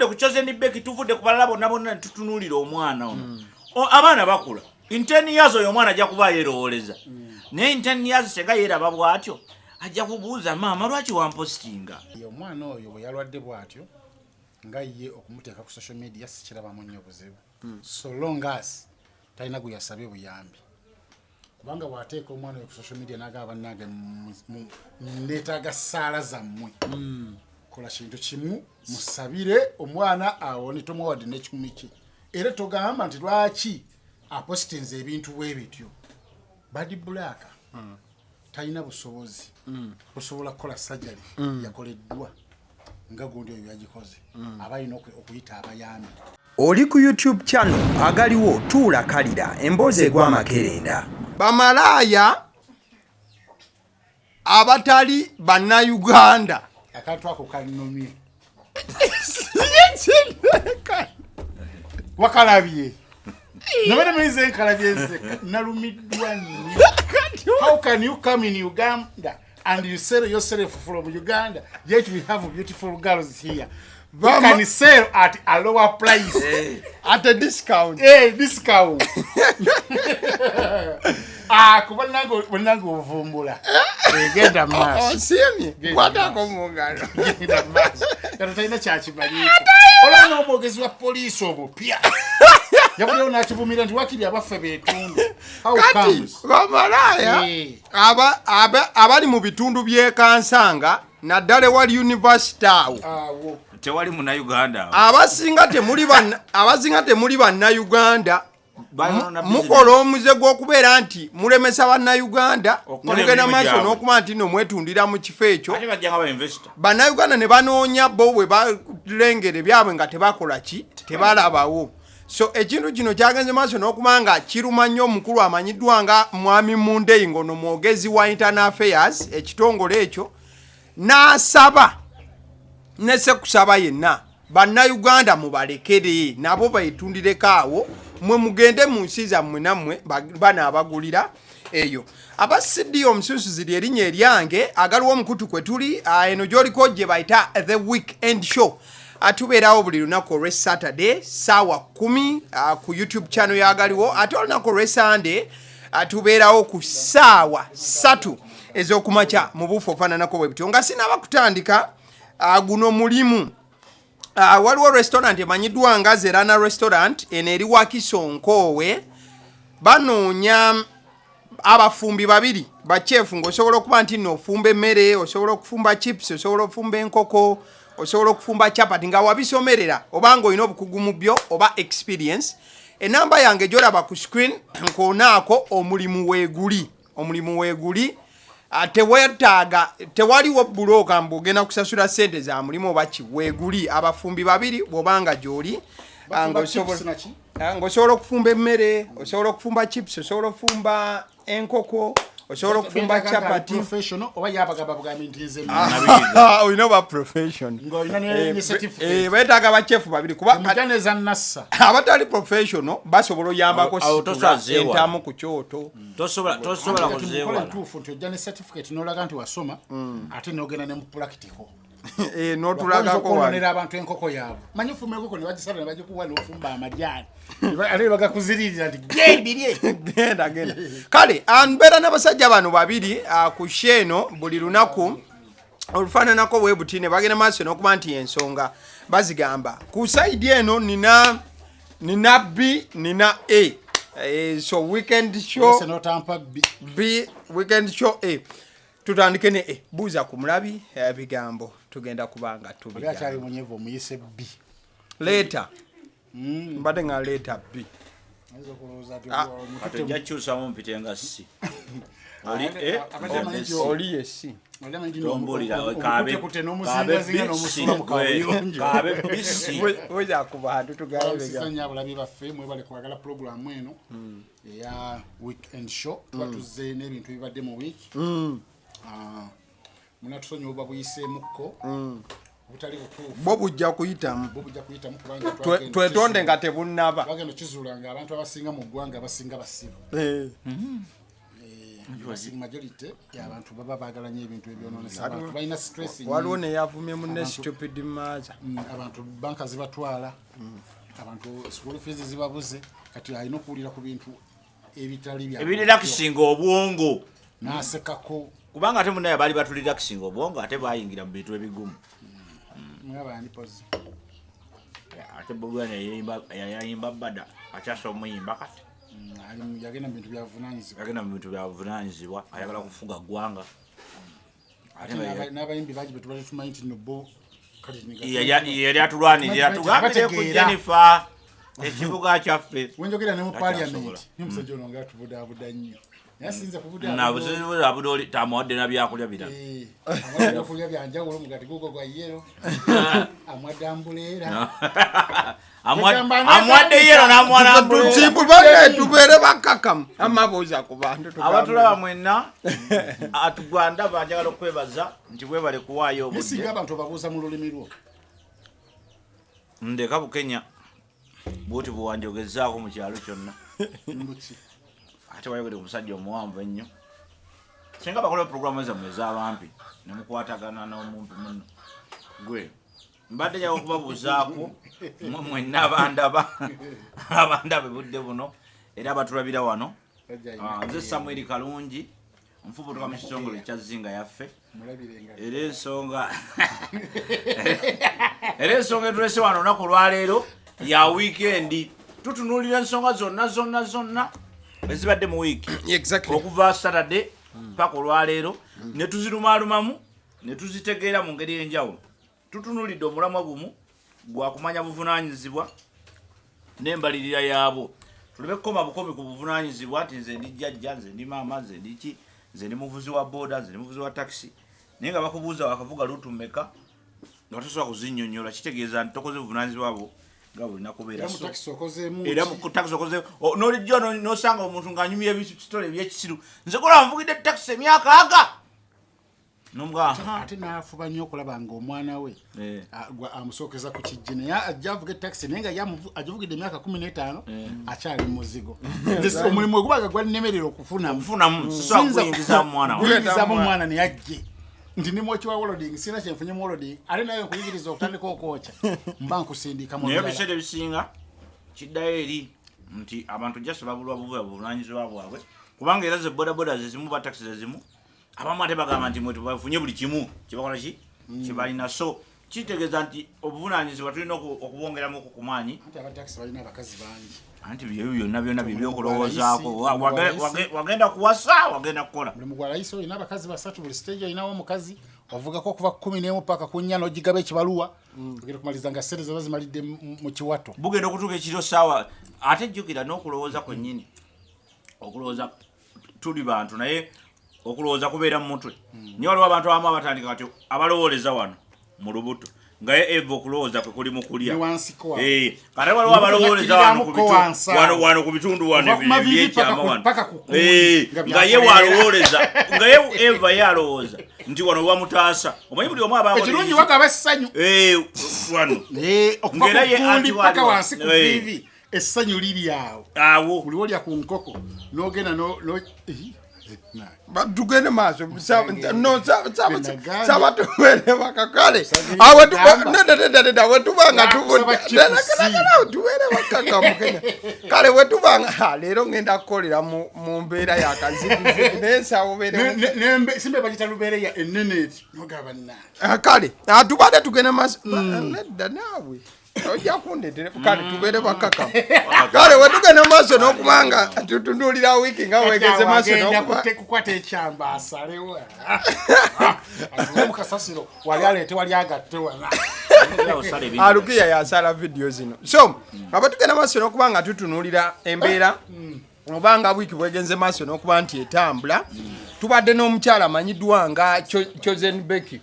Tuvudde ku Chosen Becky, tuvudde ku balala bonna bonna, ne tutunuulira omwana ono. Abaana bakula. In 10 years oyo omwana ajja kuba yeerowooleza, naye in 10 years senga yeeraba bw'atyo, ajja kubuuza, "Maama, lwaki wampositinga?" Ye omwana oyo bwe yalwadde bw'atyo, nga ye okumuteeka ku social media sikirabamu nnyo buzibu, so long as talina gwe yasabye buyambi, kubanga bw'ateeka omwana oyo ku social media n'agamba, "Bannange, neetaaga ssaala zammwe, kola kintu kimu, musabire omwana awone," tomuwadde n'ekikumi kye, era togamba nti lwaki apositinze ebintu bwe bityo. Bad Black talina busobozi busobola kukola sajali yakoleddwa nga gundi oyo yagikoze, aba alina okuyita abayambi. Oli ku YouTube channel Agaliwo, tuula kalira emboozi egwa amakerenda. Bamalaaya abatali Bannayuganda. Akantu ako kanumye. Wakalabye nabane muyinza enkalabye nseka, nalumiddwa nnyo. How can you come in Uganda and you sell yourself from Uganda, yet we have beautiful girls here who can sell at a lower price? At a discount. Eh, discount. Ah, kuba nange ovumbula egenda maaso. Osiimye. Genda Kwatako maaso. mu ngalo. Genda maaso. Kati talina kyakimanyiiko. Olaba n'omwogezi wa poliisi omupya yabulirawo n'akivumira nti wakiri abaffe beetundu. How Kati comes? bamalaaya abali mu bitundu by'ekansanga, naddala ewali university awo, Awo. Tewali Munnayuganda. Abasinga temuli Bannayuganda. Bayonoona business. Mukola omuze gw'okubeera nti mulemesa Bannayuganda, Okukola nemugenda emirimu maaso gyabwe. n'okuba nti no mwetundira mu kifo ekyo. Ate bajja nga ba investor. Bannayuganda ne banoonya bo bwe balengera ebyabwe nga tebakola ki, tebalabawo. So ekintu kino kyagenze maaso n'okuba nga kiruma nnyo omukulu amanyiddwa nga Mwami Mundeyi, ng'ono mwogezi wa Internal Affairs, ekitongole ekyo, n'asaba nesekusaba yenna, Bannayuganda mubalekere nabo betundireko awo, mwe mugende mu nsi zammwe, nammwe banaabagulira eyo. Aba CD omususuzi lyerinnya eryange. Agaliwo omukutu kwe tuli, eno gy'oliko gye bayita The Weekend Show. Tubeerawo buli lunaku olwe Saturday saawa 10 ku YouTube channel yagaliwo, ate olunaku olwe Sunday tubeerawo ku saawa 3 ez'okumakya mu buufu ofaananako bwe butyo. Nga sinaba kutandika, guno mulimu, waliwo restaurant emanyiddwa nga Zerana Restaurant, eno eri Wakiso Nkoowe. Banoonya abafumbi babiri, ba chef, ng'osobola okuba nti nno ofumba emmere, osobola okufumba chips, osobola okufumba enkoko, osobola okufumba chapati, nga wabisomerera oba nga olina obukugu mu byo oba experience. Enamba yange gyolaba ku screen, nkoonaako omulimu weeguli, omulimu weeguli. Tewetaaga, tewaliwo bulooka mbu ogenda kusasula sente za mulimu oba ki. Weeguli, abafumbi babiri, bw'obanga gy'oli, Bafumba chips naki? Ng'osobola okufumba emmere, osobola okufumba chips, osobola okufumba enkoko, osobola okufumba Beetaaga nga ali chapati. professional oba yabagamba bugambi nti nze Olina oba profession. Ng'olina ne certificate. Beetaaga ba chef babiri kuba Emujja neza nassa. Abatali professional basobola oyambako Awo situla tosazeewala. entamu ku kyoto. Tosobola Mukola kuzeewala. entuufu nti ojja ne certificate n'olaga nti wasoma, ate n'ogenda ne mu practical. N'otulagako wano. Okwononera abantu enkoko yaabwe. Manyi ofumba enkoko ne bagisala ne bagikuwa, n'ofumba amajaani, ate ne bagakuziririra nti gembirye. Genda, genda. Kale, mbeera n'abasajja bano babiri ku show eno buli lunaku olufaananako bwe buti, ne bagenda maaso n'okuba nti ensonga bazigamba. Ku side eno nina B, nina A. So Weekend Show. Ose n'otampa B. B, Weekend Show A. Tutandike ne A. Buuza ku mulabi ebigambo tugenda kubanga Oli tubigamba. akyali munyevu omuyise B. Leeta, mbadde nga leeta B. Ayinza okulowooza nti Ah. omututte. Kati ojja kukyusamu mpite nga C. Oli A, Abadde amanyi nze nti C. Oli ye C. Oli amanyi nti Tombuulira, omukuttekute kaabe n'omuzingazinga B, n'omusuula mu C, gwe. kabuyonjo. Kaabe B, C. Buuza ku bantu tugambe Balamusizza ebigambo. nnyo abalabi baffe, mwebale kwagala pulogulaamu eno eya Weekend Show. Tuba tuzze n'ebintu ebibadde mu wiiki. Ah, munatusonyiwa oba buyiseemukko obutali butuufu. Bwo bujja kuyitamu. Bwo bujja kuyitamu kubanga Twetonde nga tebunnaba. twagenda okizuula nga abantu abasinga mu ggwanga abasinga basiru. Majority y'abantu baba baagala nnyo ebintu ebyononesa. Abantu balina stress nyingi. Waliwo neyavumye munne stupid mother. Abantu banka zibatwala, abantu school fees zibabuze, kati alina okuwulira ku bintu ebitali bya Ebirelaxinga obwongo. N'asekako. Kubanga ate munaye baali batuliraxinga obwongo, ate bayingira mu bintu ebigumu. Mwabandi pozi. Ate Bobi Wine yayimba bada akyasa omuyimba kati. Yagenda mu bintu byavunanyizibwa. Yagenda mu bintu byavunanyizibwa, ayagala kufuga ggwanga. Ate n'abayimbi bangi betubadde tumanyi nti no bo kati Yali atulwanirira tugambire ku Bategeera. Jennifer ekibuga kyaffe. Wenjogera ne mu Takyasobola. parliament, ni musajja ono nga atubudaabuda nnyo, naye asinze Nabuzibuzaabuda oli tamuwadde na byakulya birala. Kubudaabuda byakulya byanjawulo, mugati gugo gwa yero, amwadde ambuleera. Amuwadde yero n'amuwa. Tubange tubeere bakakamu amabuuza ku bantu tugambe. Abatulaba mwenna atugwanda banjagala okwebaza nti bwebale kuwaayo Naye singa obudde. abantu obabuuza mu lulimi lwo. Ndeka bukenya bwoti bwewanjogezaako mu kyalo kyonna. Mbuki? Ate wayogere ku musajja omuwanvu ennyo. Singa bakola puroguramu zammwe ez'abampi nemukwatagana n'omumpi muno, gwe mbadde njaga okubabuuzaako mmwe mwenna abandaba ebudde buno era abatulabira wano. Sajja. Ah, nze Samuel Kalungi, nfubutuka mu kitongole ekya Zinga Yaffe. Mulabire nga Era ensonga etulese wano olunaku olwaleero ya wiikendi, tutunuulira ensonga zonna zonna zonna ezibadde mu wiiki okuva Saturday paka olwaleero, ne tuzirumalumamu ne tuzitegeera mu ngeri enjawulo. Tutunuulidde omulamwa gumu gwa kumanya buvunaanyizibwa n'embalirira yaabwo, tuleme kukoma bukomi ku buvunaanyizibwa nti nze ndi jjajja, nze ndi maama, nze ndi ki, nze ndi muvuzi wa booda, nze ndi muvuzi wa takisi, naye nga bakubuuza wakavuga luutu mmeka nga tosobola kuzinnyonnyola, kitegeeza nti tokoze buvunaanyizibwa bwo nga bulina kubeera. Era mu takisi okozeemu Era ki? mu takisi okoze n'olijja n'osanga omuntu ng'anyumya ebisitole ebyekisiru, nze kola nvugidde takisi emyaka aga nomugamba. Ate n'afuba nnyo okulaba nga omwana we Eh. amusookeza ku kijji, naye ajja avuga etakisi, naye nga ye agivugidde emyaka 15, akyali mu muzigo. Nze omulimu ogubaga gwannemerera okufunamu. Okufunamu sisobola Siyinza kuyingiza mu mwana wange. kuyingizamu omwana naye ajje nti ndi mwoki wa welding, sina kyenfunye mu welding, ate naye nkuyigiriza okutandika okwokya, mba nkusindika mu Naye birala. ebiseera ebisinga kiddayo eri nti abantu just babulwa buba buvunanyizibwa bwabwe, kubanga era ze bodaboda zezimu, ba takisi zezimu, abamu ate bagamba nti mwe tubafunye buli kimu kyebakola ki kyebalina, so kitegeeza nti obuvunanyizibwa tulina okubwongeramuku ku maanyi. Anti abatakisi balina abakazi bangi. Anti byebyo byonna byonna byebyokulowoozaako. Omulimu gwa layisi. Wagenda kuwasa, wagenda kukola. Mulimu gwa layisi, olina abakazi basatu, buli stage olinawo omukazi, ovugako okuva ku 11 paka ku 4, n'ogigaba ekibaluwa, ogenda kumaliriza nga sente zaba zimalidde mu kiwato. Bugenda okutuuka ekiro saawa, ate jjukira n'okulowooza kwennyini, okulowooza tuli bantu, naye okulowooza kubeera mu mutwe. Naye waliwo abantu abamu abatandika kati abalowooleza wano mu lubuto, nga ye eva okulowooza kwe kuli mu kulya. Ne wansiko awo. Eh, kate waliwo abalowooleza wano ku Nakkiriramuko wansi awo. wano ku bitundu wano Okuva ku maviivi ebyekyama wano. paka ku kkuuli, Eh, nga nga ye byakolerera. walowoleza, nga ye eva ye alowooza nti wano wamutaasa. Omanyi buli omu abaako Ekirungi wagaba essanyu. Eh, wano. Eh, okuva Ng'era ku ye kkuuli anti paka waliwo. wansi ku Eh. viivi, essanyu liri awo. Awo. Buli wolya ku nkoko n'ogenda no eh, Tugende maaso. No, Benagambye. saba tubeere bakakale. Musabye Awe kugamba. nedda, wetuba nga Nakusaba tuvudde tubeere bakakamu Kenya. Kale wetuba nga ha, leero ngenda kukolera mu mbeera yakazigizigu, naye nsaba obeere Simba bagita lubeereya enene eti nogaba nna. Ah, kale ah, tubadde tugenda maaso. Nedda naawe ojja kundeetera. Kale tubeere bakakamu. Kale wetugenda maaso n'okuba nga tutunuulira wiiki nga wegeze maaso Agenda n'okuba kukwata ekyamba asalewo atule mu kasasiro, wali aleete, wali agatte wana. Alukiya yasala vidiyo zino. So aba tugenda maaso n'okuba nga tutunuulira embeera obanga wiiki bwegenze maaso n'okuba nti etambula, tubadde n'omukyala amanyiddwa nga Chosen Becky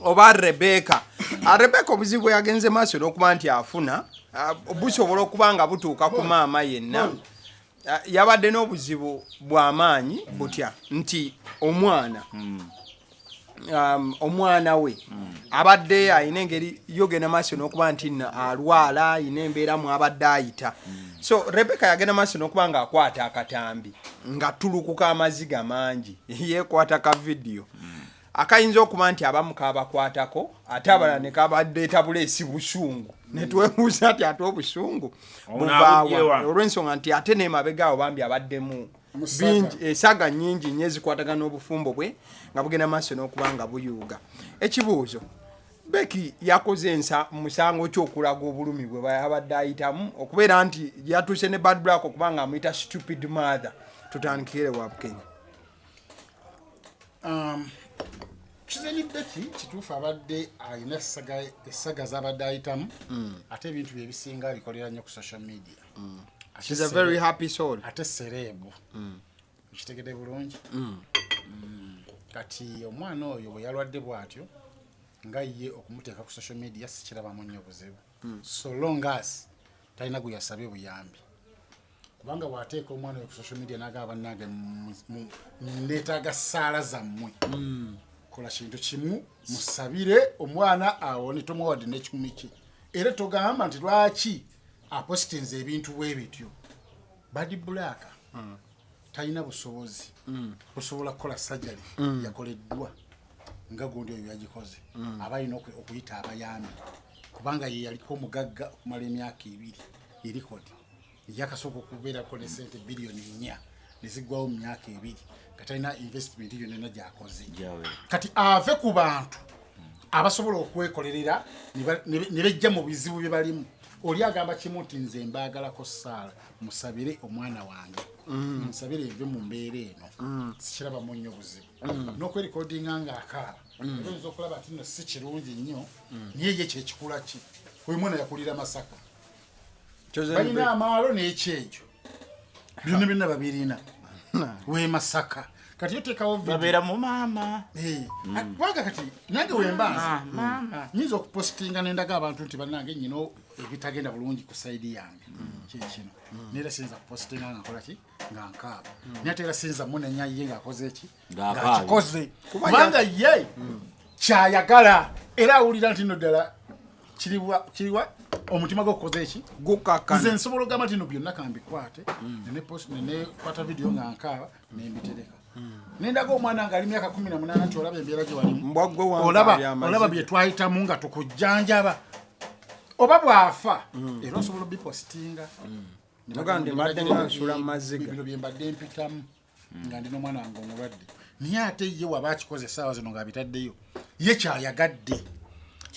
oba Rebecca. Ah, Rebecca obuzibu bwe yagenze maaso n'okuba nti afuna, ah, busobola okuba nga butuuka ku maama yenna. Ah, yabadde n'obuzibu bw'amaanyi butya nti omwana Omwana we abadde alina engeri yogenda maaso n'okuba nti nno alwala, alina embeera mwabadde ayita. So Rebecca yagenda maaso n'okuba nga akwata akatambi nga tulukuka amaziga mangi, yeekwata ka vidiyo akayinza okuba nti abamu kabakwatako, ate abalala ne kabadde buleesi busungu, ne twebuuza nti ate obusungu Ono buvaawa? abuggyewa. Olw'ensonga nti ate nemabega awo bambi abaddemu Musaga. bingi, esaga nnyingi nnyo ezikwatagana n'obufumbo bwe nga bugenda maaso n'okuba nga buyuuga. Ekibuuzo, Becky yakoze ensa musango kyokulaga obulumi bwe abadde ayitamu okubeera nti yatuuse ne Bad Black okuba nga amuyita stupid mother? Tutandikire wa Bukenya. Chosen Becky kituufu abadde alina essaga z'abadde ayitamu, ate ebintu bye ebisinga abikolera nnyo ku social media. Ate She's a very happy soul. Ate celeb, okitegedde bulungi. Kati omwana oyo bwe yalwadde bw'atyo, nga ye okumuteeka ku social media sikirabamu nnyo buzibu, so long as talina gwe yasabye buyambi. Kubanga bw'ateeka omwana oyo ku social media n'agamba, "Bannange, neetaaga saala zammwe," kola kintu kimu, musabire omwana awone. Tomuwadde n'ekikumi kye, era togamba nti lwaki apositinze ebintu bwe bityo. Bad Black talina busobozi busobola kukola sajali yakoleddwa nga gundi oyo yagikoze. Aba alina okuyita abayambi, kubanga ye yaliko omugagga okumala emyaka 2 erikodi yakasooka okubeerako ne sente biliyoni 4 neziggwawo mu myaka 2 nga talina investment yonna gyakoze. Gyawera. Kati ave ku bantu abasobola okwekolerera ne bejja mu bizibu bye balimu. Oli agamba kimu nti, "Nze mbaagalako saala, musabire omwana wange, musabire eve mu mbeera eno." Sikirabamu nnyo buzibu n'okwerikodinga ng'akaaba. Era oyinza okulaba nti nno si kirungi nnyo, naye ye kyekikula ki? Oyo mwana yakulira Masaka, balina amaalo n'ekyejo, byonna byonna babirina we Masaka. Kati yoteekawo video. Babeera mu maama. Eh, kubanga kati nange wembanza nyinza okupositinga nendaga abantu nti bannange, nyina ebitagenda bulungi ku side yange kyekino, naye era siyinza kupositinga nga nkola ki, nga nkaaba. Naye ate era siyinza munenya ye ng'akoze eki, Ng'akaabye. ng'akikoze, kubanga ye kyayagala era awulira nti no ddala kiriwa kiriwa omutima gwe okukoze eki. Nze Gukkakkana. Nsobola okugamba nti no byonna kambikwate, nekwata vidiyo nga nkaaba nembitereka, nendaga omwana nga ali myaka 18 nti olaba embeera gye walimu. Mbwa gwe wankaabya Olaba amaziga. olaba bye twayitamu nga tukujjanjaba, oba bw'afa era osobola obipositinga. Noga nti mbadde nga nsula mu maziga. Bino bye mbadde mpitamu nga ndi n'omwana wange omulwadde. Naye ate ye waba akikoze essaawa zino ng'abitaddeyo, ye kyayagadde.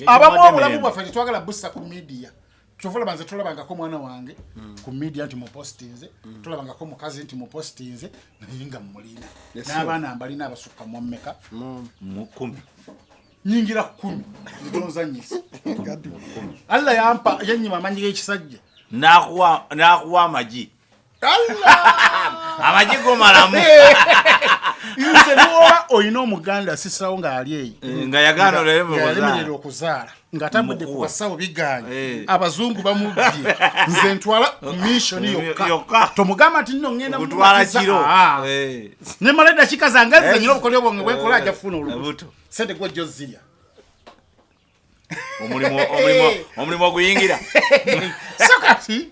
Abamu obulamu bwaffe tetwagala bussa ku media. Kyova olaba nze tolabangako omwana wange ku media nti mupostinze, tolabangako mukazi nti mupostinze, naye nga mulina n'abaana mbalina abasukka mu mmeka? Mu 10. Nyingira 10 ntonzanyisa. Allah yampa yanyima amanyi g'ekisajja. N'akuwa amagi. Allah! Amagi gomalamu. Nze niwoba olina omuganda asisawo ng'ali eyo Nga yagaana oleme nga okuzaala. yalemererwa okuzaala, ng'atambudde ku Mukuwa. basawo biganye, abazungu bamubbye, nze ntwala mission yokka. Yokka. Tomugamba nti nno ŋŋenda Okutwala mumatiza. kiro. Ah. Nemala eddakiika zange nze nyina obukolyo bwange bwenkola, ajja kufuna olubuto. Olubuto. Sente gwojja ozirya. Omulimu oguyingira. So kati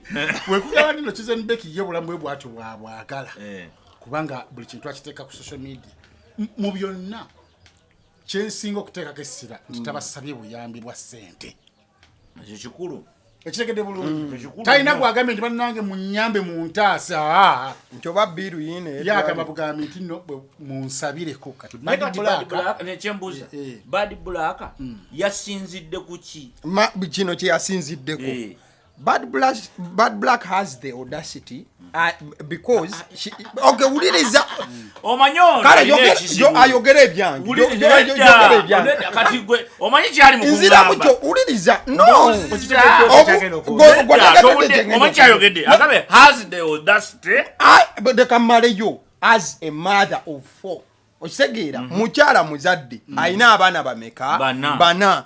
wekugamba nino Chosen Becky ye obulamu bwe bwatyo bwabwagala, kubanga buli kintu akiteeka ku social media. Mu byonna kyensinga okuteekako essira nti tabasabye buyambi bwa ssente. Ekyo kikulu. Ekitegedde bulungi? Kikulu Talina nnyo. gwagambye nti bannange munyambe muntaasa. Aa. Nti oba bill yiine. Ye agamba bugambi nti no munsabireko. Kati Naye Bad kati Bad Black Black, nekyembuuza, Bad Black yasinzidde ku ki? Kino kye yasinziddeko. Bad Black has the audacity because she, okay, wuliriza. Omanyi ono Kale alina ekizibu. ayogere ebyange. Nedda, Yogere ebyange. nedda, kati gwe omanyi kyali mu Nziramu. kugamba. Kyo wuliriza, no. Nedda, omanyi kyayogedde, agabe has the audacity. Leka mmaleyo. As a mother of four, okitegeera, mukyala muzadde, alina abaana bameka? Bana. Bana.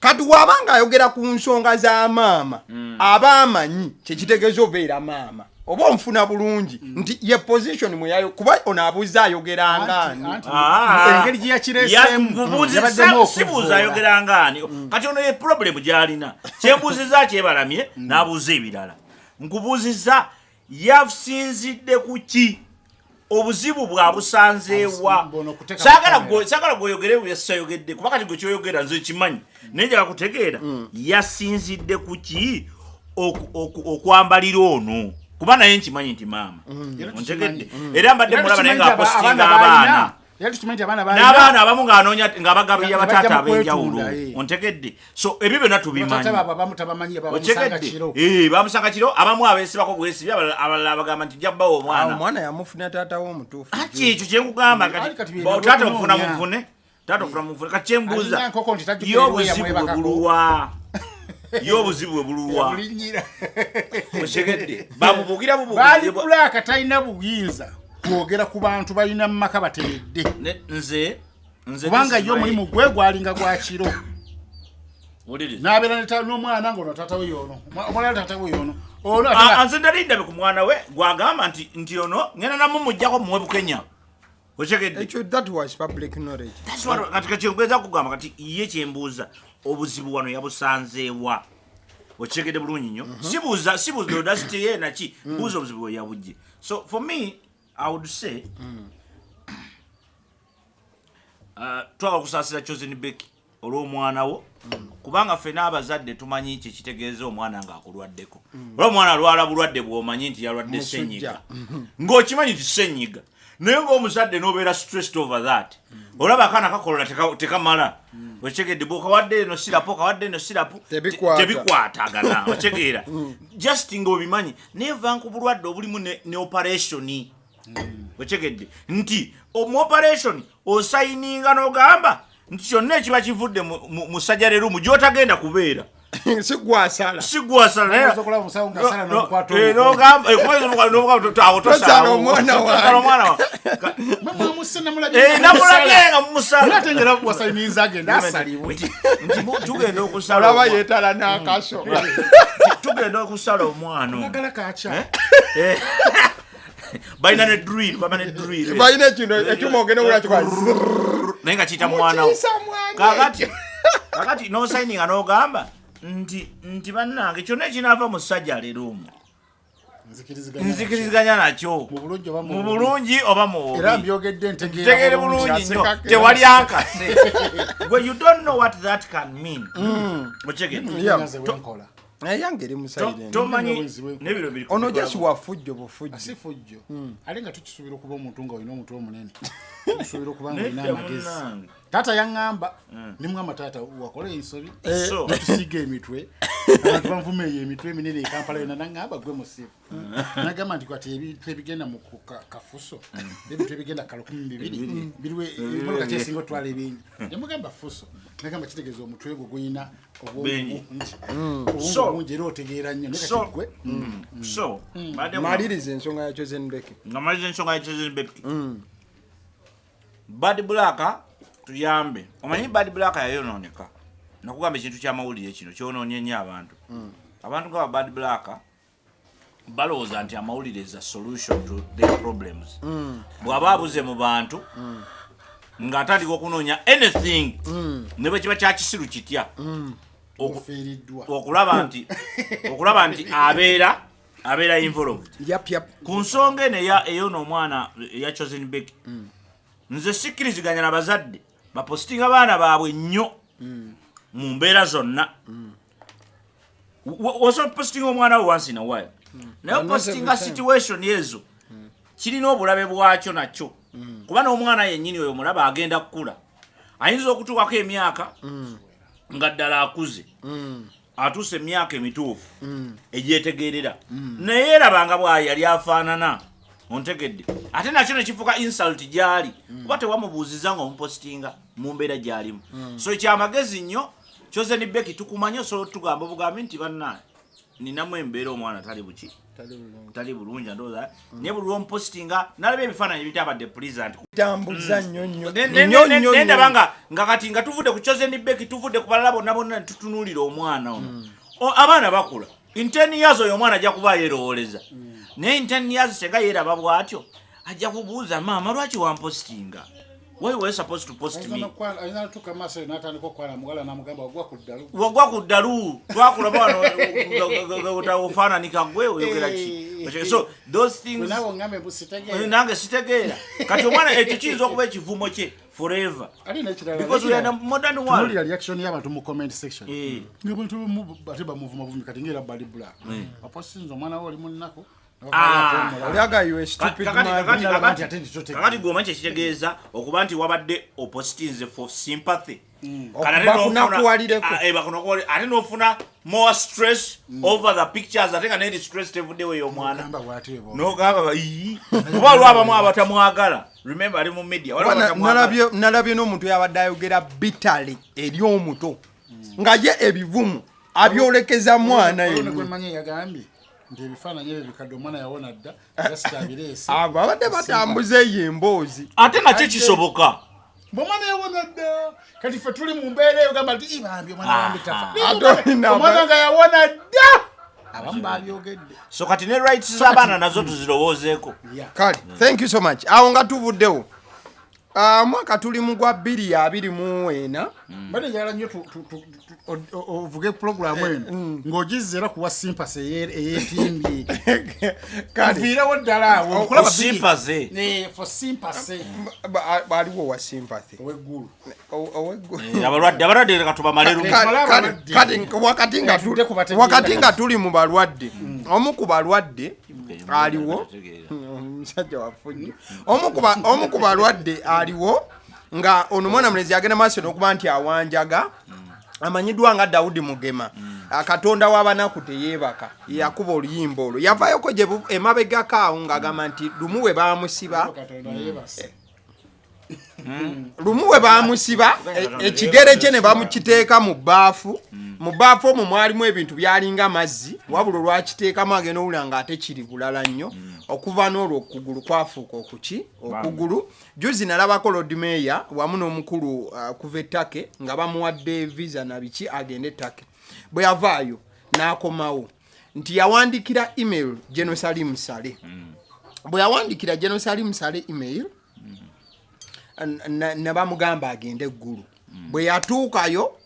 Kati wabanga ayogera ku nsonga za maama, aba amanyi kyekitegeeza obeera maama. Oba onfuna bulungi nti ye position mwe kuba ono abuuza ayogera ngaani. Ah. Engeri gye yakireeseemu yabaddemu Sibuuza okuvvoola. ayogera ngaani. Kati ono ye problem gy'alina, kyembuuziza kyebalamye n'abuuza ebirala. Nkubuuziza, yasinzidde ku ki? Obuzibu bwabusanzeewa? Bono okuteeka Saagala mu kamera. Saagala gweoyogere byesayogedde, kuba kati gwe kyoyogera nze kimanyi, naye njala kutegeera yasinzidde ku ki okwambalira ono, kuba naye nkimanyi nti maama. Era Ontegedde? tukimanyi. Era mbadde Era mulaba naye tukimanyi nti ng'apositinga abaana abaana. balina. Era tukimanyi nti abaana balina. N'abaana abamu ng'anoonya ng'abagabirira Nga bataata bajja mu ab'enjawulo. kwetunda, eh. Ontegedde? So ebyo byonna tubimanyi. Bataata baabwe abamu tabamanyi, bamusanga Okitegedde? kiro. Eh, bamusanga kiro, abamu abeesibako bwesibi, abalala abagamba nti jja bbawa omwana. Omwana yamufuna taata we omutuufu. Aki ekyo kyenkugamba. Ali kati bye Taata ofuna okunoonya. mufune, taata ofuna mufune. Kati kyembuuza, Alina enkoko nti tajjukira ye ewe obuzibu bwe yamwebakako. buluwa? Ye obuzibu bwe buluwa? Yabulinnyira. Okitegedde? Bamubuukira Baali bubuukira. Bulaaka talina buyinza kwogera ku bantu balina mu maka bateredde. Nze Kubanga this is ye omulimu gwe gwalinga gwa kiro. Wuliriza. N'abeera n'omwana ng'ono taata we y'ono, omulala taata we y'ono, ono ate Ah, nze ndali ndabe ku mwana we gwagamba nti ono ngenda namumugjako muwe Bukenya. Okitegedde? Ekyo that was public knowledge. That's what- kati kakyengeza kugamba, kati ye kyembuuza, obuzibu wano yabusanzeewa? Okitegedde bulungi nnyo? Sibuuza audacity ye naki, mbuuza obuzibu bwe yabujje. So for me I would say, twagala okusaasira Chosen Becky olw'omwana wo, kubanga ffena abazadde tumanyi kyekitegeeza omwana ng'akulwaddeko. Olwa omwana alwala bulwadde bw'omanyi nti yalwadde Musujja. senyiga, ng'okimanyi nti senyiga, naye ng'omuzadde n'obeera stressed over that. Olaba akaana kakolola tekamala. Okitegedde? Bw'okawadde eno syrup, okawadde eno syrup, Tebikwata. tebikwatagana. Okitegeera? Just ng'obimanyi, naye va ku bulwadde obulimu ne operation. Okitegedde nti mu operation osayininga n'ogamba nti kyonna ekiba kivudde mu surgery room gy'otagenda kubeera, Si gwasala. Si gwasala. Oyinza okulaba omusawo ng'asala n'omukwata omukono. Awo Tosala omwana wange. tosala omwana wange. Mwe mwamuse namulabye. Namulabye nga mumusala. Naye ate ngera wasayininza agenda asalibwe. Nti tugenda okusala Olaba yeetala n'akaso. Nti tugenda okusala omwana ono. Agala kakya. Eh. Balina ne drill, baba ne drill. Balina ekino ekyuma ogenda okula kikola. Naye nga kiyita mwana wo. Mutiisa mwana. Kakati nosayininga n'ogamba nti bannange, kyonna ekinaava mu surgery room Nzikiriziganya. Nzikiriziganya nakyo. Mu bulungi oba mu Mu bubi. bulungi oba mu bubi. Era mbyogedde ntegeera. Ntegere bulungi nnyo. Asekako. Tewali ankase. Gwe you don't know what that can mean. Okitegedde? Yeah. Nze wenkola. Eyange eri mu silent. Tomanyi Obwenzi bwenkola. n'ebiro biri Ono just wafujjo bufujjo. Si fujjo, ate nga tukisuubira okuba omuntu nga olina omutwe omunene, tusuubira okuba nga olina Nedda, amagezi. munnange. Taata yaŋŋamba, nemugamba, taata wakola ensobi So netusiiga emitwe, abantu banvuma eyo emitwe eminene e Kampala yonna. Naŋŋamba, gwe musibu. Nagamba nti kati ebintu ebigenda mu kafuso, ebintu ebigenda ka 2000 biriwe, emotoka kyesinga otwala ebingi. Nemugamba fuso. Nagamba kitegeeza omutwe gwo guyina Bingi. obwongo bungi, obwongo bungi, era otegeera nnyo. Naye kati gwe So mbadde Maliriza ensonga ya Chosen Becky. Nga maliriza ensonga ya Chosen Becky, Bad Black tuyambe. Omanyi Bad Black yayonooneka. Nakugamba ekintu kyamawulire kino kyonoonye nnyo abantu. Abantu nga ba Bad Black balowooza nti amawulire is a solution to their problems. Bw'aba abuze mu bantu, ng'atandika okunoonya anything, ne bwe kiba kyakisiru kitya, Ofiiriddwa. Okulaba nti abeera involved Yap yap. ku nsonga eno ey'ono omwana eya Chosen Becky. Nze sikkiriziganya na bazadde bapositinga baana baabwe nnyo mu mbeera zonna. Osobola positinga omwana we once in a while, naye But not positinga every time. situation ezo kirina obulabe bwakyo nakyo, kuba n'omwana yennyini oyo mulaba agenda kukula, ayinza okutuukako emyaka nga ddala akuze, atuuse emyaka emituufu egyetegerera, naye erabanga bwa yali afaanana. Ontegedde? Ate nakyo nekifuuka insult gyali, kuba tewamubuuziza nga omupositinga mu mbeera gyalimu. So ekyamagezi nnyo, Chosen Becky, tukumanye, osobola otugamba obugambi nti banna ninamu embeera, omwana tali buki, tali bulungi, andowooza. Naye buli lwomupositinga nalaba ebifaananyi ebitabadde pleasant. Tambuza nnyo nnyo nnyo nnyo. Nendaba Nnyo. nga kati nga tuvudde ku Chosen Becky, tuvudde ku balala bonna bonna, netutunuulira omwana ono. Abaana bakula. In 10 years oyo omwana ajja kuba yeerowooleza. Naye in 10 years senga yeeraba bw'atyo, ajja kubuuza, "Maama, lwaki wampostinga? Why were you supposed to post me?" Ayinza natuuka maaso eyo n'atandika okwana muwala n'amugamba, "Wagwa ku ddalu." "Wagwa ku ddalu, twakulaba wano, ofaananika gwe oyogera ki?" So those things Naawe oŋŋambe mbu sitegeera. Nange sitegeera. Kati omwana ekyo kiyinza okuba ekivumo kye forever, Ali n'ekirala, because we are in a modern world. Tunuulira reaction y'abantu mu comment section, ng'abantu abamu ate bamuvuma buvumi. Kati ng'era bali black apostinze omwana we oli mu nnaku. Ah. Olyaga, you a stupid man. Nti ate ntitotegeera. Kakati gwe omanyi kyekitegeeza okuba nti wabadde opostinze for sympathy? Kati ate Bakunakuwalireko. Ah, ate n'ofuna more stress over the pictures, ate nga neri stress tevuddewo ey'omwana. Ogamba bw'ati bwe boogera. Nogamba ii, kuba waliwo abamu abatamwagala. Remember, ali mu media, waliwo abatamwagala. Nalabye n'omuntu yabadde ayogera bitale eri omuto nga ye ebivumu abyolekeza mwana Waliwo ne yennyini. gwe mmanyi eyagambye nti ebifaananyi ebyo bikadde, omwana yawona dda, just abireese. Abo abadde batambuza eyo emboozi. Ate nakyo kisoboka. Bw'omwana yawona dda, kati ffe tuli mu mbeera eyo gamba nti ibambi omwana wambi tafa. Ate olina Omwana nga yawona dda, abamu babyogedde. So kati ne rights z'abaana nazo tuzirowoozeeko. Kale, thank you so much. Awo nga tuvuddewo. Ah, mwaka tuli mu gwa 2024. Mbadde njagala nnyo ovuge pulogulaamu eno ng'ogizza era kuwa sympathy eyeetimbye. Kale. Oviirewo ddala awo. Okulaba Sympathy. For sympathy. Aliwo wa sympathy. Oweggulu. Oweggulu. Abalwadde leka tubamale lumu. Tumale abalwadde. Kale, wakati nga Tudde ku bategeera. Wakati nga tuli mu balwadde, omu ku balwadde aliwo, omusajja wafujjo, omu ku balwadde aliwo nga ono mwana mulenzi agenda maaso n'okuba nti awanjaga, amanyiddwa nga Dawudi Mugema. Ah, Katonda w'abanaku teyeebaka, yakuba oluyimba olwo. Yavaayoko gye emabegako awo ng'agamba nti lumu we baamusiba, Katonda yeebase. Lumu we baamusiba ekigere kye ne bamukiteeka mu bbaafu. Mu bbaafu omwo mwalimu ebintu byalinga mazzi, wabula olwakiteekamu agenda owulira nga ate kiri bulala nnyo. Okuva n'olwo okugulu kwafuuka okuki okugulu. Juzi nalabako Lord Mayor wamu n'omukulu kuva e Turkey nga bamuwadde visa na biki agende e Turkey. Bwe yavaayo n'akomawo nti yawandikira email General Salim Saleh. Bwe yawandikira General Salim Saleh email, ne bamugamba agende eggulu. Bwe yatuukayo,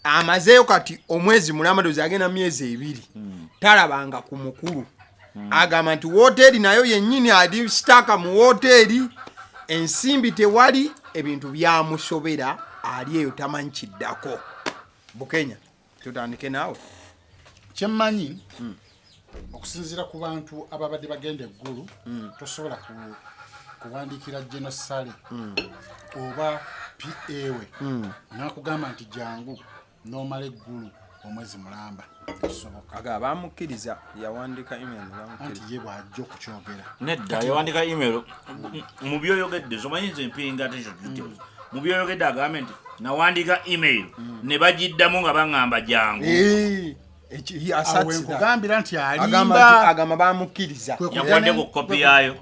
amazeeyo kati omwezi mulamba, ndozi agenda myezi 2, talabanga ku mukulu. Agamba nti woteeri nayo yennyini ali stuck mu woteeri, ensimbi tewali, ebintu byamusobera, ali eyo tamanyi kiddako. Bukenya, tutandike naawe. Kyemmanyi, okusinziira ku bantu ababadde bagenda eggulu, tosobola kuwandiikira General Saleh oba PA we nakugamba nti jangu n'omala eggulu omwezi mulamba. Tekisoboka. Aga bamukkiriza, yawandika email ne Anti bamukkiriza. Ye bw'ajja okukyogera. Nedda, yawandika email mu byoyogedde. Somanyi nze mpinga tekyo details mu byoyogedde. Agambe nti nawandika email ne bagiddamu nga baŋŋamba jangu. Eh, he Awo asserts that. wenkugambira nti Agamba alimba. agamba bamukkiriza. Yakuwadde ku kopi yaayo?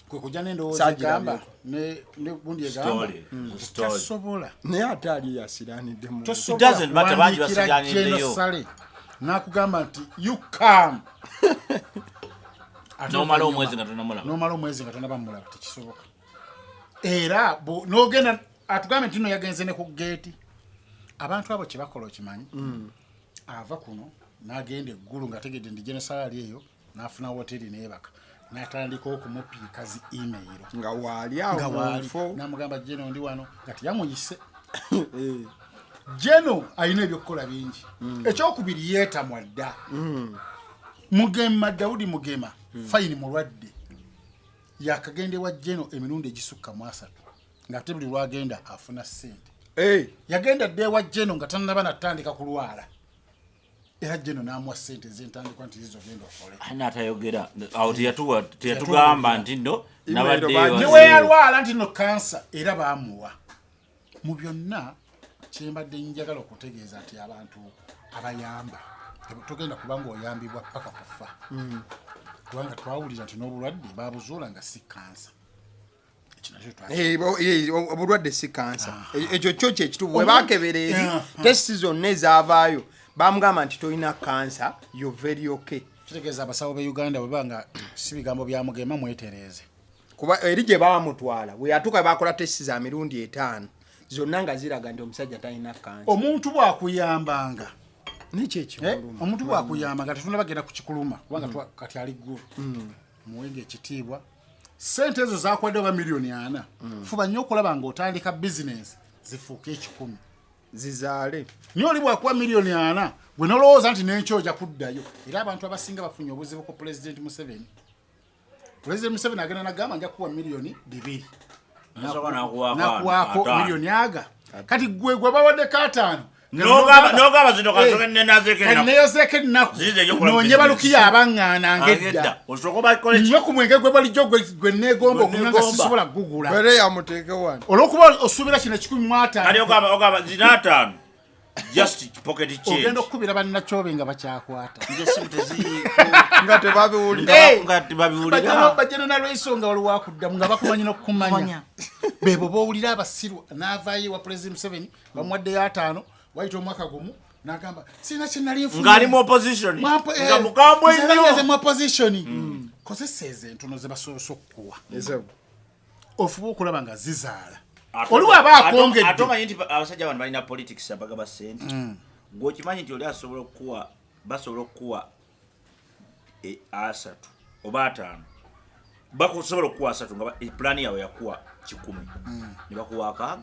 Kwe kujja n'endowooza Saagirabye. egamba ne gundi egamba Story. Story. tasobola. Naye ate ali yasiranidde mu Tosobola It doesn't matter, bangi kuwandiikira basiganiddeyo. General Saleh n'akugamba nti you come. Ate N'omala oluvannyuma- omwezi nga tonamulaba. N'omala omwezi nga tonaba mumulaba, tekisoboka. Era n'ogenda atugambe nti no yagenze ne ku geeti. Abantu abo kye bakola okimanyi? Ava kuno n'agenda eggulu ng'ategedde ndi General Saleh ali eyo, n'afuna woteri neebaka, n'atandika okumupiika zi email. Nga waali Nga awo waali mufo. N'amugamba, "Geno, ndi wano," nga teyamuyise. Geno alina ebyokukola bingi. Ekyokubiri, yeetamwa dda. Mugema, Dawudi Mugema, fine, mulwadde, yakagenda ewa Geno emirundi egisukka mu 30, ng'ate buli lwagenda afuna ssente. Yagenda dda ewa Geno nga tannaba natandika kulwala, era Geno n'amuwa ssente ez'entandikwa nti zizo genda okole. Ani atayogera awo teyatugamba nti no nabadde Email Ne weyalwala nti no kansa, era baamuwa. Mu byonna kyembadde njagala okutegeeza nti abantu abayamba, togenda kubanga oyambibwa paka kufa, kubanga twawulira nti n'obulwadde babuzuula nga si kansa. Ekyo nakyo twaki. Obulwadde si kansa. Ekyo kyo kyekituufu. Bwe bakebera eri, test zonna ezaavaayo bamugamba nti tolina kansa, yo very okay. Kitegeeza abasawo be Uganda bwe banga si bigambo bya Mugema, mwetereeze. Kuba eri gye baamutwala, bwe yatuuka bakola test za mirundi 5, zonna nga ziraga nti omusajja talina kansa. Omuntu bw'akuyambanga, Nekyo ekimuluma. Omuntu bw'akuyambanga, tetunaba genda ku kikuluma, kubanga kati ali ggulu, muwenga ekitiibwa. Sente ezo zakwadde oba 4 million, fuba nnyo okulaba ng'otandika bizinensi zifuuke 100. Zizaale. Naye oli bwakuwa 4 million, gwe nolowooza nti nenkyo ojja kuddayo. Era abantu abasinga bafunye obuzibu ku Pulezidenti Museveni. Pulezidenti Museveni agenda nagamba, nja kuwa 2 million. Nasooka n'akuwaako Nakuwaako 5. Miliyoni aga, kati gwe gwe bawaddeko 5. N'ogamba zino kansooke nenazeeko ennaku. Neyozeeko ennaku. Zize ekyokola Noonye business. balukiya abaŋŋaana ng'edda. Agedda osooka bakole ki? Nywe ku mwenge gwe balijjo gwe neegomba Gwe okunywa nga neegomba. sisobola kugugula. Bere yamuteeke wano. Olwokuba osuubira kino ekikumi mu Kati ataano. ogamba zina 5, just pocket change. Ogenda okukubira bannakyobe nga bakyakwata. Nze simu teziriiko. Nga tebabiwulira. Nga tebabiwulira. Bajjano nalwensonga waliwo akuddamu nga bakumanyi n'okukumanya. Bebo bowulira abasiru n'avaayo ewa Pulezidenti Museveni, bamuwaddeyo 5, wayita omwaka gumu n'agamba sirina kye nali nfunye. Ng'ali mu opposition. Nga mukambwe Nze nnyo. nze mu opposition. Kozesa ezo entono ze basoose okukuwa, ofuba okulaba nga zizaala. Oli waba Ate akwongedde. omanyi nti abasajja bano balina politics, abagaba sente. Gweokimanyi nti oli asobola okukuwa, basobola okukuwa 30 oba 50, bakusobola okukuwa 30 nga pulaani yaabwe yakuwa 100, ne bakuwa 60,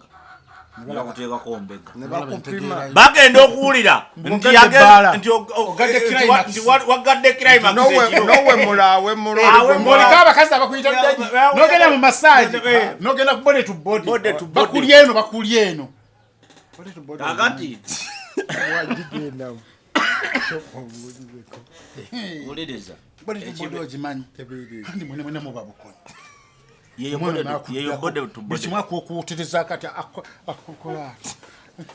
ne bakuteekako mbega. Ne bakupima. Bagenda okuwulira nti Ogadde ebbaala. nti Ogadde nti climax. nti wagadde climax ekiro. Nowemula, awemula. Awemula. Ng'oliko abakazi abakuyita daddy, n'ogenda mu massage, n'ogenda ku body to body. Body to body. Bakulya eno, bakulya eno. Body to body. Kakati Wagigendamu. wuliriza. Body to body ogimanyi? Andi mwene mwene muba bukono. Yeyo Omwana yeyo body to buli body. kimu akuwutereza, kati akukola ati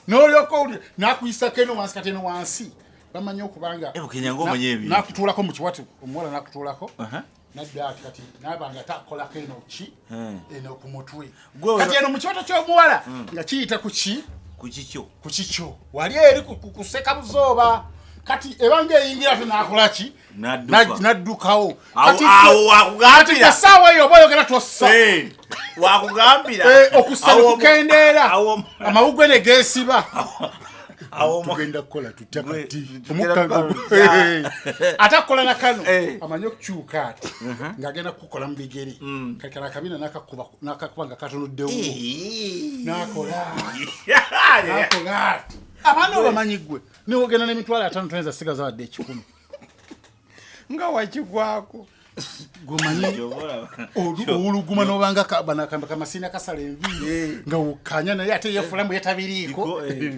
n'olyoka owulira n'akuyisako eno wansi. Kati eno wansi bamanyi okubanga Eh, Bukenya ng'omanyi ebintu. N'akutuulako mu kiwatu, omuwala n'akutuulako, nadda ati, kati naaba nga takolako eno ki, eno ku mutwe. Kati eno mu kiwato ky'omuwala nga kiyita ku ki? Ku kikyo. Ku kikyo wali eri ku ssekabuzooba. Kati ebanga eyingira ate n'akola ki? N'adduka. N'addukawo. Awo awo wakugambira. Kati essaawa eyo oba oyogera tossa. Wakugambira. Okussa Awo nekukendeera, amawugwe ne geesiba. Awo Tugenda kukola tutya kati? Tugenda Omukka kukola ate akukola na kano. Amanyi okukyuka ati ng'agenda kukukola mu bigere. Kati kano akabina n'akakuba nga katunuddewo, n'akola n'akola ati. Abaana obamanyi ggwe, newogenda n'50,000 toyinza sigaza wadde 100. Nga wakigwako. Gwemanyi owuluguma nobanga kamasiina kasala enviiri nga wokanya, naye ate yefulamu yetabiriiko. Iko, eh.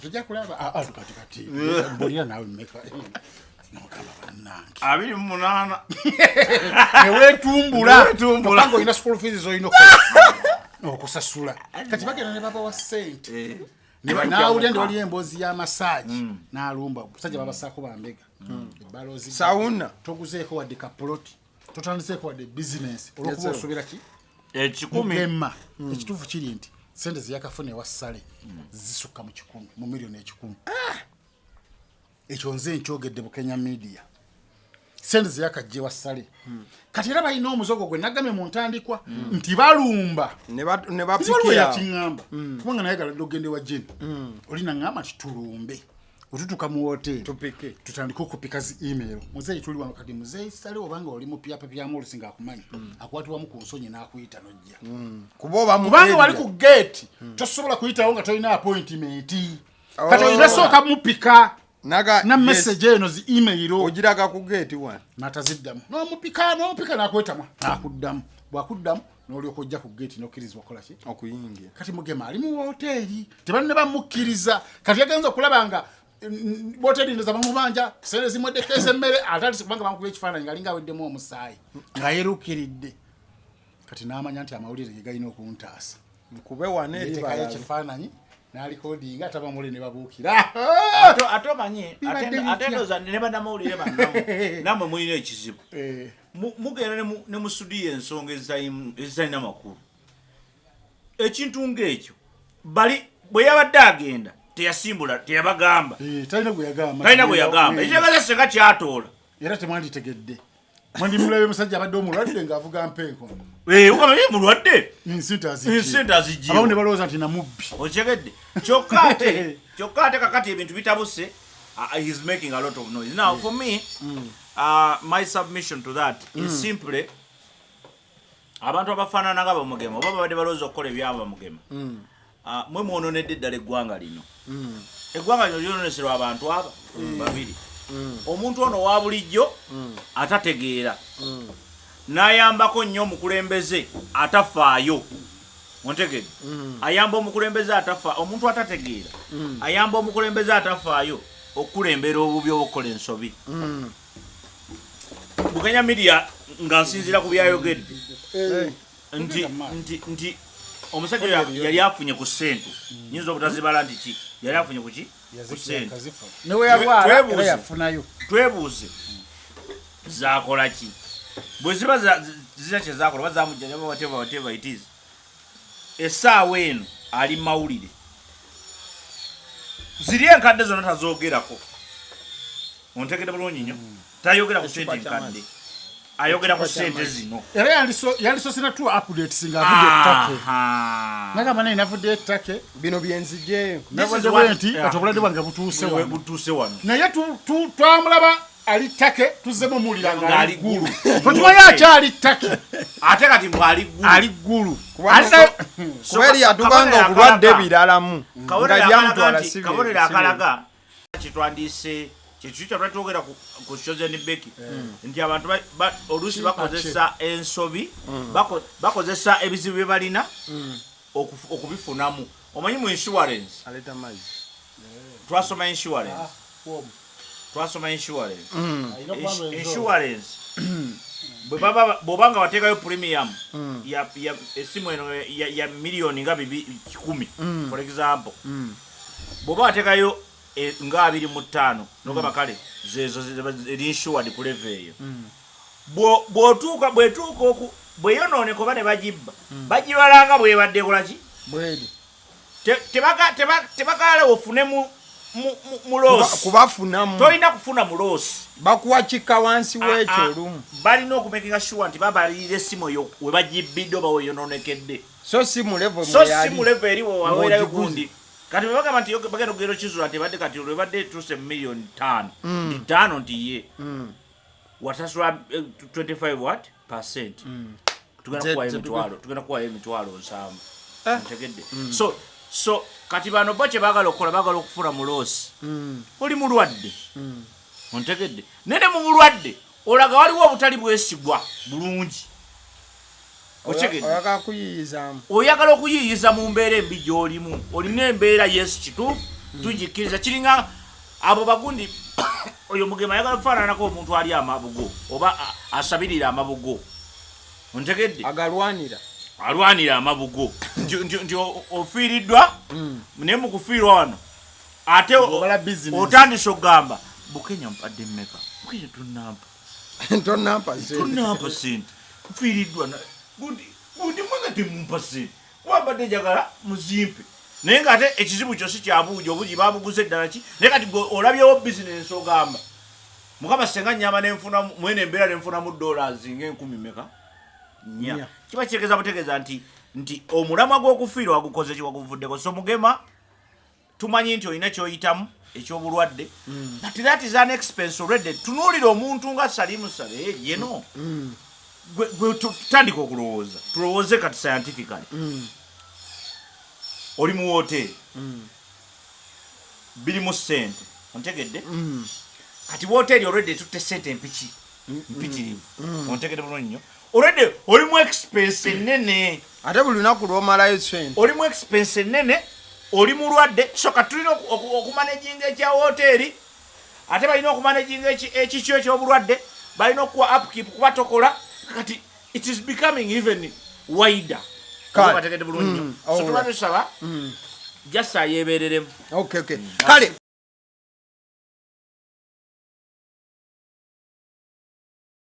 Tujja kulaba. Ah, ah, kati kati mbulira naawe, mmeka nogamba bannange? 28. Newetumbula. Newetumbula. Kubanga olina school fees zolina okusasula. Kati bagenda ne babawa sente. N'awulira nti waliyo emboozi y'amasaagi n'alumba musajja, babasaako bambega ebbala. Sauna. Toguzeeko wadde kapuloti, totandiseeko wadde bizinesi, olwokuba Yes, sir. osuubira ki? 100. Mugema, ekituufu kiri nti sente zeyakafuna ewa Sale zisukka mu 100, mu 100 million. Ekyo nze nkyogedde Bukenya Media. Sente zeyakajja ewa Sale. Kati era balina omuzogo gwe nagamye mu ntandikwa nti balumba. Ne Waliwo bapikira. yakiŋŋamba, kubanga naye galadde ogende wa jeni oli naŋŋamba nti tulumbe, wetutuuka mu woteeri Tupike. tutandike okupika zi email. Muzeeyi tuli wano kati, muzeeyi Sale, obanga oli mupyapapyamu olusi ngaakumanyi, akwatibwamu ku nsonyi n'akuyita nojja. Kuba oba mu Kubanga wali area. ku gate tosobola kuyitawo nga tolina appointment. Kati Oh. olina sooka mupika Naga na yes. message eno, zi email. Ogiraga ku gate wano. Nataziddamu, nomupika nomupika, nakwetamwa nakuddamu. Bwakuddamu nolyoka ojja ku gate nokkirizibwa kukola ki? Okuyingira. Kati Mugema ali mu woteeri, tebanne bamukkiriza. Kati yagenza okulaba nga woteeri ndoza bamubanja sente zimweddeko emmere, atandise kubanga bamukuba ekifaananyi ngaalinga aweddemu omusaayi nga yerukiridde. Kati n'amanya nti amawulire ge galina okuntaasa. Nkube wano eri Yeteekayo balabe. ekifaananyi n'alikodinga, ate abamawulire ne babuukira. Ate omanyi Bibadde ate bitya? ndowooza ne bannamawulire bannammwe nammwe mulina ekizibu. Eh. Mugenda ne musudiya ensonga ezitalina makulu. Ekintu ng'ekyo bali bwe yabadde agenda teyasimbula, teyabagamba. Eh, talina gwe yagamba. Talina gwe yagamba. Ekitegeeza senga kyatoola. Era temwanditegedde, mwandimulabe musajja abadde omulwadde ng'avuga mpenko. Eh, ugamba, "Eh, mulwadde." Ensente azijje. Ensente azijje. Abamu ne balowooza nti namubbi. Okitegedde? Kyokka ate kakati ebintu bitabuse. He's making a lot of noise now. For me, my submission to that is simply abantu abafaanana nga bamugema oba babadde balowooza okukola ebyaba bamugema, mwe mwononedde eddala eggwanga lino. Eggwanga lino lyononeserwa abantu aba babiri: omuntu ono owa bulijjo atategeera n'ayambako nnyo omukulembeze atafaayo. Ontegedde? Ayamba omukulembeze atafa, omuntu atategeera ayamba omukulembeze atafaayo okukulembera obubi oba okukola ensobi. Bukenya Media, nga nsinziira ku byayogedde nti omusajja oyo yali afunye ku ssente, nyinza obutazibala nti ki yali afunye ku ki, ku ssente. Neweyalwala era Twebuuze. yafunayo. Twebuuze zakola ki. Bwe ziba zirina kyezakola oba zamujjanjaba, whatever, whatever it is, essaawa eno ali mawulire ziri enkadde zonna tazogerako. Ontegedde bulungi nnyo? Tayogera ku sente enkadde, ayogera ku sente zino. Era yandisoose na two updates ng'avudde e Turkey. Aha. Nagamba naye navudde e Turkey. Bino byenzijeeyo. Nabadde bwe nti kati obulwadde bwange butuuse wano. Butuuse wano. Naye twamulaba ali Turkey, tuzzemu omuwulira ng'ali ng'ali Ggulu. Ggulu. Fetumanyi akyali Turkey. Ate kati mbwali Ggulu. Ali Ggulu. Kuba eri yatuganga obulwadde biralamu nga byamutwala si Kabonero akalaga kyetwandiise kyekyo kyatwa twogera ku Chosen Becky nti abantu oluusi bakozesa ensobi, bakozesa ebizibu bye balina okubifunamu. Omanyi mu insurance, Aleeta mazzi. twasoma insurance, twasoma insurance. Insurance bw'oba nga wateekayo premium ya esimu eno ya miliyoni nga 200, for example, bw'oba wateekayo nga 25 nogamba kale zezo eri insured ku level eyo. Bw'otuuka bwetuuka oku bweyonooneka oba ne bagibba, bagibalanga bwebadde kolaki. Bweri. Tebagala ofune mu loss. Kubafunamu. Tolina kufuna mu loss. Bakuwa kikka wansi w'ekyo. Ah, ah, olumu balina okumakinga sure nti babalirira essimu eyo we bagibbidde oba weyononekedde. So si mu level so mwe si yali. mu level eri wewaweerayo. Ng'ogiguze. Gundi kati bwe bagamba nti bagenda okugenda okizula nti ebadde kati olwebadde etuuse mu miliyoni 5, nti ttaano nti ye watasula 25 what percent, tugenda kuwayo emitwalo, tugenda kuwayo 700,000. Ntegedde? So kati bano bo kye baagala okukola, baagala okufuna mu loss. Oli mulwadde, ontegedde? Naye ne mu bulwadde olaga waliwo obutali bwesigwa bulungi. Okitegedde? Oyagala kuyiyizaamu. Oyagala okuyiiyiza mu mbeera embi gy'olimu. Olina embeera, yes, kituufu, tugikkiriza. Kiringa abo bagundi, oyo mugema ayagala kufaananako omuntu ali amabugo oba asabirira amabugo. Ontegedde? Agalwanira. Alwanira amabugo nti ofiiriddwa, naye mu kufiirwa wano ate Ng'obala business. otandise okugamba, "Bukenya mpadde mmeka? Bukenya tonampa." Tonampa sente. "Tonampa sente, nfiiriddwa gundi gundi, mwenga temumpa sente kuba mbadde njagala muzimpe." Naye ngaate ekizibu kyo si kyabuugi, obugi babuguze eddala ki. Naye kati gwe olabyewo bizinensi, ogamba, "Mukama senga nyama nenfuna mwene embeera nenfunamu dollars ng'enkumi meka? Nnya." Nnya. Kiba kitegeeza butegeeza nti omulamwa gw'okufiirwa wagukoze ki, waguvuddeko. So mugema, tumanyi nti olina kyoyitamu ekyobulwadde, but that is an expense already. Tunuulira omuntu nga Salimu Sale yeno, gwe tutandika okulowooza, tulowooze kati scientifically. Oli mu woteeri, birimu ssente, ontegedde? Kati woteeri already etutte ssente empiki mpitirivu, ontegedde bulungi nnyo? Already oli mu expense enene. Ate buli lunaku lwomalayo sente. Oli mu expense enene, oli mulwadde. So kati tulina okumanaginga ekya woteeri, ate balina okumanaginga ekikyo ekyobulwadde, balina okuwa upkeep kuba tokola. Kati it is becoming even wider. Kale. Bategedde bulungi nnyo? So Alright. tuba tusaba just ayebereremu. Okay. Kale.